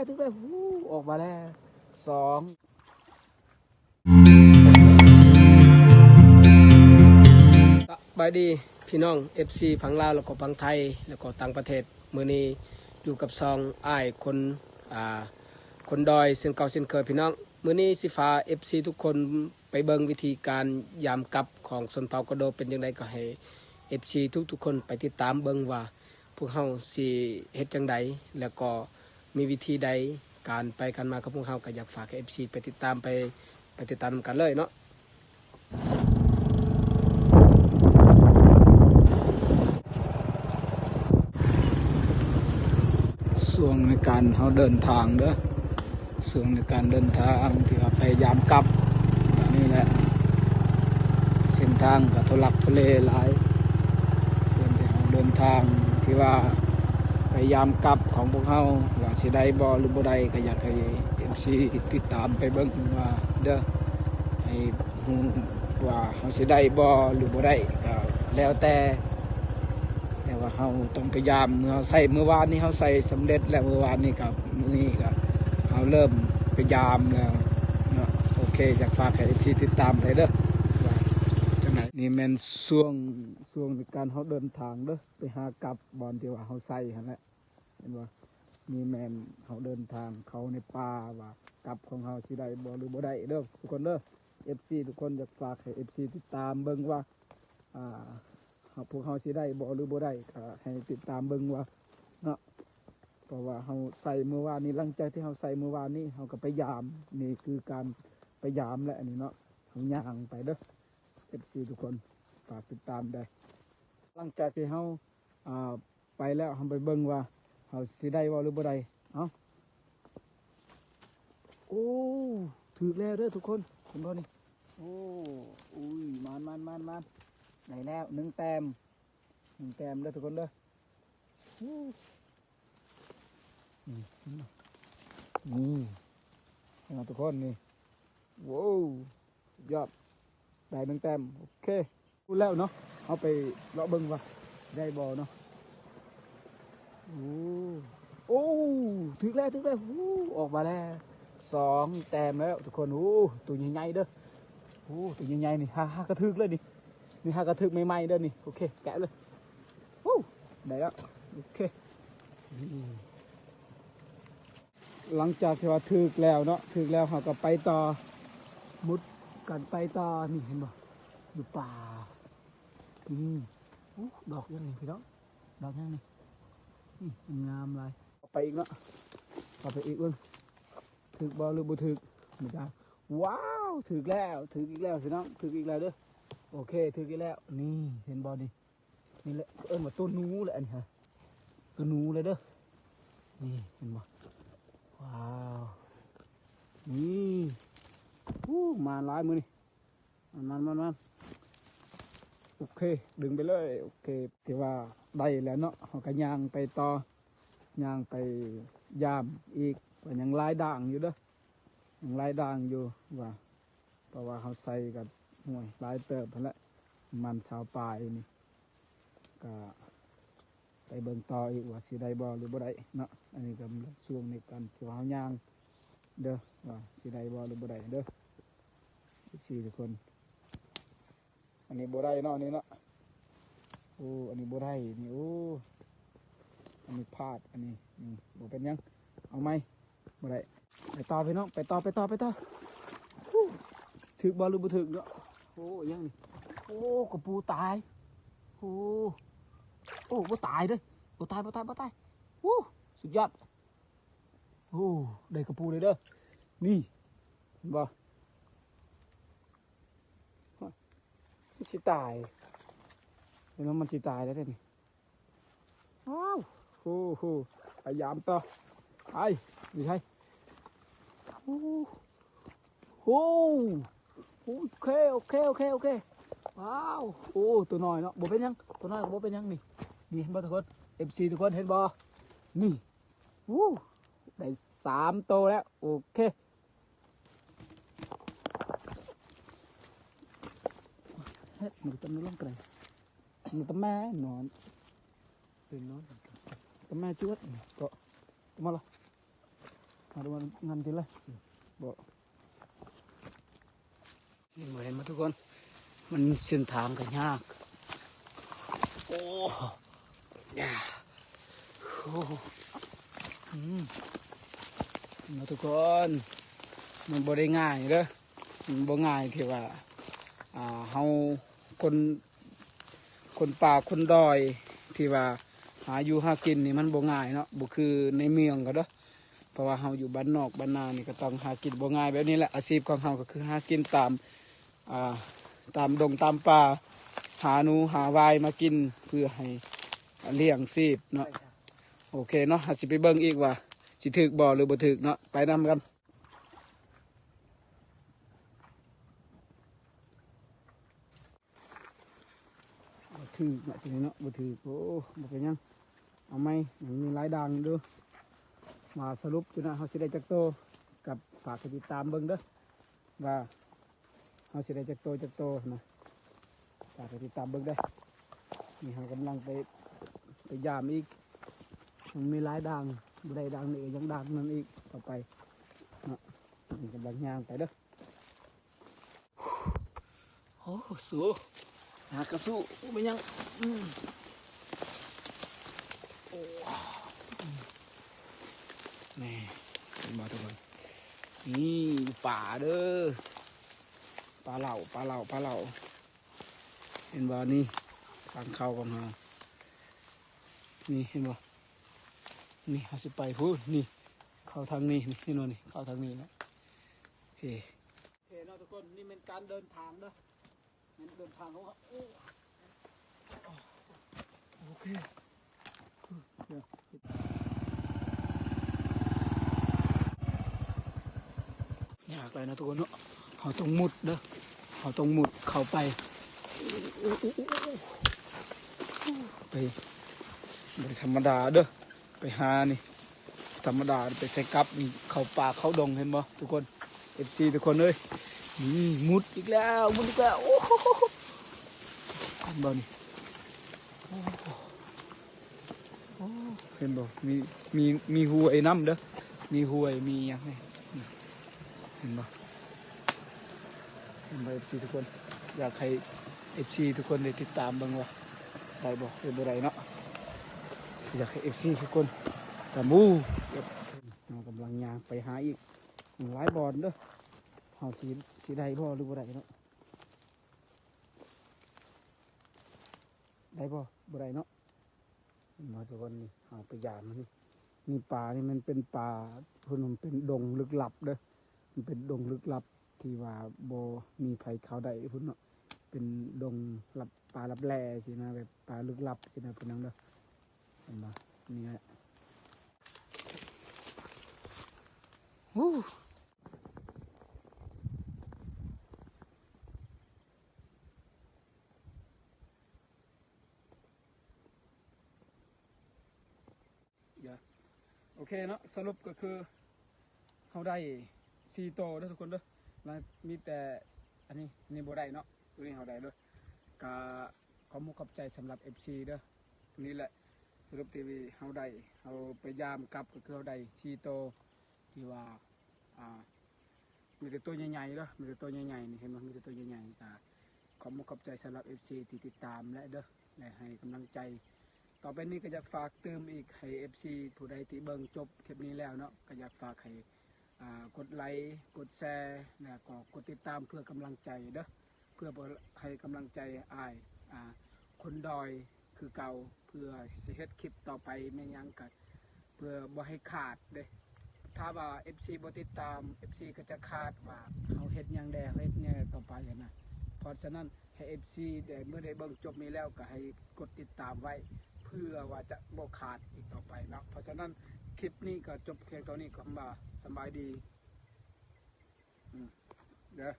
ຕຶກແລ້ວ ຫູ ອອກມາແລ້ວ ສອງ. ສະບາຍດີພີ່ນ້ອງ ເອັຟຊີ ຝັ່ງລາວ ແລ້ວກໍຝັ່ງໄທ ແລ້ວກໍຕ່າງປະເທດ. ມື້ນີ້ຢູ່ກັບຊ່ອງອ້າຍຄົນ ອ່າ ຄົນດອຍ ເຊັ່ນເກົ່າເຊັ່ນເຄີຍພີ່ນ້ອງ. ມື້ນີ້ຊິພາເອັຟຊີທຸກຄົນໄປເບິ່ງວິທີການຢາມກັບຂອງຊົນເຜົ່າກະໂດເປັນຈັ່ງໃດ, ກໍໃຫ້ເອັຟຊີທຸກໆຄົນໄປຕິດຕາມເບິ່ງວ່າ ພວກເຮົາຊິເຮັດຈັ່ງໃດ ແລ້ວກໍມີວິທີໃດການໄປການມາຂອງພວກເຮົາ. ກໍຢາກຝາກໃຫ້ເອັຟຊີໄປຕິດຕາມ ໄປ ໄປຕິດຕາມນຳກັນເລີຍເນາະ. ຊ່ວງໃນການເຮົາເດີນທາງເດີ ຊ່ວງໃນການເດີນທາງທີ່ວ່າພະຍາຍາມກັບ ອັນນີ້ແຫຼະ ເສັ້ນທາງກໍທຸລັກທຸເລຫຼາຍ. ເດີນທາງທີ່ວ່າພະຍາຍາມກັບຂອງພວກເຮົາ ວ່າຊິໄດ້ບໍ່ ຫຼື ບໍ່ໄດ້ ກໍຢາກໃຫ້ເອັຟຊີຕິດຕາມໄປເບິ່ງວ່າເດີ ໃຫ້ຮູ້ວ່າເຮົາຊິໄດ້ບໍ່ ຫຼື ບໍ່ໄດ້ ກໍແລ້ວແຕ່. ແຕ່ວ່າເຮົາຕ້ອງພະຍາຍາມ ເມື່ອເຮົາໃສ່ ມື້ວານນີ້ເຮົາໃສ່ສຳເລັດແລ້ວ ມື້ວານນີ້ກັບມື້ນີ້ກໍເຮົາເລີ່ມພະຍາຍາມແລ້ວເນາະ. ໂອເຄ ຢາກຝາກໃຫ້ເອັຟຊີຕິດຕາມໄດ້ເດີ ວ່າຈັ່ງໃດ. ນີ້ແມ່ນຊ່ວງ ຊ່ວງໃນການເຮົາເດີນທາງເດີ ໄປຫາກັບບ່ອນທີ່ວ່າເຮົາໃສ່ຫັ້ນແຫຼະ ເຫັນບໍ່? ນີ້ແມ່ນເຮົາເດີນທາງເຂົ້າໃນປ່າ ວ່າກັບຂອງເຮົາຊິໄດ້ບໍ່ ຫຼື ບໍ່ໄດ້ເດີ ທຸກຄົນເດີ. ເອັຟຊີທຸກຄົນ ຢາກຝາກໃຫ້ເອັຟຊີຕິດຕາມເບິ່ງວ່າ ອ່າ ເຮົາ ພວກເຮົາຊິໄດ້ບໍ່ ຫຼື ບໍ່ໄດ້ ກໍໃຫ້ຕິດຕາມເບິ່ງວ່າເນາະ. ເພາະວ່າເຮົາໃສ່ມື້ວານນີ້ ຫຼັງຈາກທີ່ເຮົາໃສ່ມື້ວານນີ້ ເຮົາກໍພະຍາຍາມ ນີ້ຄືການພະຍາຍາມແຫຼະ ອັນນີ້ເນາະ. ເຮົາຍ່າງໄປເດີ ເອັຟຊີທຸກຄົນ ຝາກຕິດຕາມເດີ. ຫຼັງຈາກທີ່ເຮົາ ອ່າ ໄປແລ້ວ ເຮົາໄປເບິ່ງວ່າເຮົາຊິໄດ້ບໍ່ ຫຼື ບໍ່ໄດ້. ເອົ້າ ໂອ້ ຖືກແລ້ວເດີທຸກຄົນ ເຫັນບໍ່ນີ້? ໂອ້ ອຸ້ຍ ມານໆໆໆ ໄດ້ແລ້ວໜຶ່ງແຕ້ມ ໜຶ່ງແຕ້ມເດີທຸກຄົນເດີ. ໂອ້ ນີ້ ນີ້ ເຫັນບໍ່ທຸກຄົນນີ້? ໂວ້ວ ສຸດຍອດ ໄດ້ໜຶ່ງແຕ້ມ. ໂອເຄ ຮູ້ແລ້ວເນາະ ເຮົາໄປເລາະເບິ່ງວ່າໄດ້ບໍ່ເນາະ. ໂອ້ ໂອ້ ຖືກແລ້ວ ຖືກແລ້ວ ຫູ ອອກມາແລ້ວ ສອງແຕ້ມແລ້ວທຸກຄົນ. ໂອ້ ໂຕໃຫຍ່ໆເດີ ໂອ້ ໂຕໃຫຍ່ໆນີ້ ຫາ ຫາກະຖືກເລີຍນີ້ ນີ້ຫາກະຖືກໃໝ່ໆເດີນີ້. ໂອເຄ ແກະເລີຍ. ໂອ້ ໄດ້ແລ້ວ ໂອເຄ. ນີ້ ຫຼັງຈາກທີ່ວ່າຖືກແລ້ວເນາະ ຖືກແລ້ວເຮົາກໍໄປຕໍ່ ມຸດກັນໄປຕໍ່. ນີ້ເຫັນບໍ່ ຢູ່ປ່າ ນີ້. ໂອ້ ດອກຫຍັງນີ້ພີ່ນ້ອງ ດອກຫຍັງນີ້? ນີ້ ງາມຫຼາຍ. ເຂົ້າໄປອີກເນາະ ເຂົ້າໄປອີກເບິ່ງ ຖືກບໍ່ ຫຼື ບໍ່ຖືກ. ນີ້ຈ້າ ວ້າວ ຖືກແລ້ວ ຖືກອີກແລ້ວພີ່ນ້ອງ ຖືກອີກແລ້ວເດີ. ໂອເຄ ຖືກອີກແລ້ວ. ນີ້ເຫັນບໍ່ນີ້? ນີ້ແຫຼະເອີ້ນວ່າໂຕໜູແຫຼະ ອັນນີ້ຮະ ໂຕໜູເລີຍເດີ. ນີ້ເຫັນບໍ່? ວ້າວ ນີ້ ໂອ້ ມາຫຼາຍມື້ນີ້ ມາໆໆ ໂອເຄ ດຶງໄປເລີຍ. ໂອເຄ ຖືວ່າໄດ້ແລ້ວເນາະ ເຮົາກໍຍ່າງໄປຕໍ່ ຍ່າງໄປຢາມອີກ ວ່າຍັງຫຼາຍດ່າງຢູ່ເດີ ຍັງຫຼາຍດ່າງຢູ່ວ່າ ເພາະວ່າເຮົາໃສ່ກໍ ໂອ້ຍ ຫຼາຍເຕີບຫັ້ນແຫຼະ ປະມານຊາວປາຍນີ້. ກະໄປເບິ່ງຕໍ່ອີກວ່າຊິໄດ້ບໍ່ ຫຼື ບໍ່ໄດ້ເນາະ. ອັນນີ້ກໍຊ່ວງໃນການທີ່ວ່າເຮົາຍ່າງເດີ ວ່າຊິໄດ້ບໍ່ ຫຼື ບໍ່ໄດ້ເດີ ເອັຟຊີ ທຸກຄົນ. ອັນນີ້ບໍ່ໄດ້ເນາະ ອັນນີ້ເນາະ. ໂອ້ ອັນນີ້ບໍ່ໄດ້ນີ້ ໂອ້ ອັນນີ້ພາດ ອັນນີ້ ນີ້ ບໍ່ເປັນຫຍັງ ເອົາໃໝ່ ບໍ່ໄດ້. ໄປຕໍ່ພີ່ນ້ອງ ໄປຕໍ່ ໄປຕໍ່ ໄປຕໍ່. ຫູ ຖືກບໍ່ ຫຼື ບໍ່ຖືກເນາະ? ໂອ້ ອີຫຍັງນີ້? ໂອ້ ກະປູຕາຍ. ໂອ້ ໂອ້ ບໍ່ຕາຍເດ້ ບໍ່ຕາຍ ບໍ່ຕາຍ ບໍ່ຕາຍ. ໂອ້ ສຸດຍອດ. ໂອ້ ໄດ້ກະປູເລີຍເດີ ນີ້ ເຫັນບໍ່? ມັນຊິຕາຍ ເຫັນບໍ່? ມັນຊິຕາຍແລ້ວເດ້ນີ້. ອ້າວ ໂອ້ໂຫ ພະຍາຍາມຕໍ່ ໄປ ນີ້ໃຊ່. ໂອ້ ໂອ້ ໂອເຄ ໂອເຄ ໂອເຄ ໂອເຄ. ວ້າວ ໂອ້ ຕົວນ້ອຍເນາະ ບໍ່ເປັນຫຍັງ ຕົວນ້ອຍກໍບໍ່ເປັນຫຍັງນີ້. ນີ້ເຫັນບໍ່ທຸກຄົນ ເອັຟຊີ ທຸກຄົນເຫັນບໍ່? ນີ້ ໂອ້ ໄດ້ສາມໂຕແລ້ວ ໂອເຄ. ເຮັດ ມັນກໍຕ້ອງລົງໄກ ມັນຕະແມ່ນອນ ເປັນນອນ ຕະແມ່ຈວດ ເກາະ ຕະມາລະ. ມາດູມັນ ງຳຕິລະ ບໍ່ ເຫັນບໍ່ ເຫັນບໍ່ທຸກຄົນ? ມັນເສັ້ນທາງກໍຍາກ. ໂອ້ ຍາ ໂອ້ ອືມ ເຫັນບໍ່ທຸກຄົນ? ມັນບໍ່ໄດ້ງ່າຍເດີ ມັນບໍ່ງ່າຍທີ່ວ່າ ອ່າ ເຮົາຄົນ ຄົນປ່າຄົນດອຍທີ່ວ່າຫາຢູ່ຫາກິນນີ້ມັນບໍ່ງ່າຍເນາະ ບໍ່ຄືໃນເມືອງເຂົາເດີ. ເພາະວ່າເຮົາຢູ່ບ້ານນອກບ້ານນານີ້ກໍຕ້ອງຫາກິນບໍ່ງ່າຍແບບນີ້ແຫຼະ. ອາຊີບຂອງເຮົາກໍຄືຫາກິນຕາມ ອ່າ ຕາມດົງຕາມປ່າ ຫາໜູຫາຫວາຍມາກິນ ເພື່ອໃຫ້ລ້ຽງຊີບເນາະ. ໂອເຄເນາະ ເຮົາຊິໄປເບິ່ງອີກວ່າຊິຖືກບໍ່ ຫຼືບໍ່ຖືກເນາະ. ໄປນຳກັນ. ບໍ່ຖືກເນາະ ຕົວນີ້ເນາະ ບໍ່ຖືກ. ໂອ້ ບໍ່ເປັນຫຍັງ ເອົາໃໝ່ ຍັງມີຫຼາຍດ່າງຢູ່. ມາສະຫຼຸບຢູ່ນະ ເຮົາຊິໄດ້ຈັກໂຕ ກັບ ຝາກໃຫ້ຕິດຕາມເບິ່ງເດີ ວ່າເຮົາຊິໄດ້ຈັກໂຕ ຈັກໂຕນະ. ຝາກໃຫ້ຕິດຕາມເບິ່ງເດີ. ນີ້ເຮົາກຳລັງໄປ ໄປຢາມອີກ ຍັງມີຫຼາຍດ່າງ ບໍ່ໄດ້ດ່າງນີ້ກໍຍັງດ່າງນັ້ນອີກ ຕໍ່ໄປເນາະ. ນີ້ກຳລັງຍ່າງໄປເດີ. ໂອ້ ສູ້ ຫາກະສູ້ ບໍ່ເປັນຫຍັງ. ອືມ ໂອ້ ນີ້ ເຫັນບໍ່ທຸກຄົນ? ນີ້ ປາເດີ ປາເຫຼົ້າ ປາເຫຼົ້າ ປາເຫຼົ້າ. ເຫັນບໍ່? ນີ້ ທາງເຂົ້າຂອງເຮົາ ນີ້ ເຫັນບໍ່? ນີ້ ເຮົາຊິໄປພຸ້ນ ນີ້ ເຂົ້າທາງນີ້ ນີ້ ເຫັນບໍ່? ນີ້ ເຂົ້າທາງນີ້ນະ. ໂອເຄ ໂອເຄເນາະທຸກຄົນ ນີ້ແມ່ນການເດີນທາງເດີ ແມ່ນເດີນທາງຂອງເຮົາ. ໂອ້ ໂອເຄ ຍາກຫຼາຍເນາະທຸກຄົນເນາະ ເຮົາຕ້ອງມຸດເດີ ເຮົາຕ້ອງມຸດເຂົ້າໄປ. ໄປ ບໍ່ໄດ້ທຳມະດາເດີ. ໄປຫານີ້ ທຳມະດາ ໄປໃສ່ກັບນີ້ ເຂົ້າປ່າເຂົ້າດົງ ເຫັນບໍ່ທຸກຄົນ? ເອັຟຊີ ທຸກຄົນເອີຍ ນີ້ມຸດອີກແລ້ວ ມຸດອີກແລ້ວ. ໂອ້ໂຫ ເຫັນບໍ່ນີ້? ໂອ້ ເຫັນບໍ່? ມີ ມີ ມີຫ້ວຍນຳເດີ ມີຫ້ວຍ ມີຫຍັງນີ້. ເຫັນບໍ່? ເຫັນບໍ່ ເອັຟຊີ ທຸກຄົນ? ຢາກໃຫ້ ເອັຟຊີ ທຸກຄົນໄດ້ຕິດຕາມເບິ່ງວ່າໄດ້ບໍ່ ຫຼືບໍ່ໄດ້ເນາະ. ຢາກໃຫ້ ເອັຟຊີ ທຸກຄົນຕາມ. ເຮົາກຳລັງຍ່າງໄປຫາອີກ ຫຼາຍບ່ອນເດີ ເຮົາຊິ ຊິໄດ້ບໍ່ ຫຼືບໍ່ໄດ້ເນາະ. ໄດ້ບໍ່? ບໍ່ໄດ້ເນາະ. ເຫັນບໍ່ທຸກຄົນ? ນີ້ເຮົາໄປຢາມມັນນີ້ ນີ້ປ່ານີ້ມັນເປັນປ່າ ພຸ້ນ ມັນເປັນດົງລຶກລັບເດີ ມັນເປັນດົງລຶກລັບທີ່ວ່າບໍ່ມີໃຜເຂົ້າໄດ້ພຸ້ນເນາະ. ເປັນດົງລັບ ປ່າລັບແລຊີ້ນະ ແບບປ່າລຶກລັບຊີ້ນະ ພີ່ນ້ອງເດີ. ເຫັນບໍ່? ນີ້ແຫຼະ ໂອ້. ໂອເຄເນາະ ສະຫຼຸບກໍຄືເຮົາໄດ້ສີ່ໂຕເດີທຸກຄົນເດີ ແລ້ວມີແຕ່ອັນນີ້ ນີ້ບໍ່ໄດ້ເນາະ ໂຕນີ້ເຮົາໄດ້ເດີ. ກະຂອບມຸກຂອບໃຈສຳລັບ ເອັຟຊີ ເດີ. ນີ້ແຫຼະ ສະຫຼຸບທີ່ເຮົາໄດ້ ເຮົາໄປຢາມກັບກໍຄືເຮົາໄດ້ສີ່ໂຕ ທີ່ວ່າ ອ່າ ມີແຕ່ໂຕໃຫຍ່ໆເດີ ມີແຕ່ໂຕໃຫຍ່ໆນີ້ ເຫັນບໍ່? ມີແຕ່ໂຕໃຫຍ່ໆ. ກະຂອບມຸກຂອບໃຈສຳລັບ ເອັຟຊີ ທີ່ຕິດຕາມແຫຼະເດີ ແລະ ໃຫ້ກຳລັງໃຈ. ຕໍ່ໄປນີ້ກໍຢາກຝາກຕື່ມອີກ ໃຫ້ ເອັຟຊີ ຜູ້ໃດທີ່ເບິ່ງຈົບຄລິບນີ້ແລ້ວເນາະ ກໍຢາກຝາກໃຫ້ ອ່າ ກົດໄລ ກົດແຊ ແລ້ວກໍກົດຕິດຕາມເພື່ອກຳລັງໃຈເດີ ເພື່ອໃຫ້ກຳລັງໃຈອ້າຍ ອ່າ ຄົນດອຍຄືເກົ່າ ເພື່ອຊິເຮັດຄລິບຕໍ່ໄປແມ່ນຫຍັງກໍ ເພື່ອບໍ່ໃຫ້ຂາດເດ້. ຖ້າວ່າ ເອັຟຊີ ບໍ່ຕິດຕາມ ເອັຟຊີ ກໍຈະຂາດວ່າເຮົາເຮັດຫຍັງແດ່ ເຮົາເຮັດຫຍັງແດ່ຕໍ່ໄປຫັ້ນນະ. ເພາະສະນັ້ນ ໃຫ້ ເອັຟຊີ ໄດ້ ເມື່ອໄດ້ເບິ່ງຈົບນີ້ແລ້ວ ກໍໃຫ້ກົດຕິດຕາມໄວ້ ເພື່ອວ່າຈະບໍ່ຂາດອີກຕໍ່ໄປເນາະ. ເພາະສະນັ້ນ ຄລິບນີ້ກໍຈົບພຽງເທົ່ານີ້ ກໍຄຳວ່າສະບາຍດີ ອືມ ເດີ.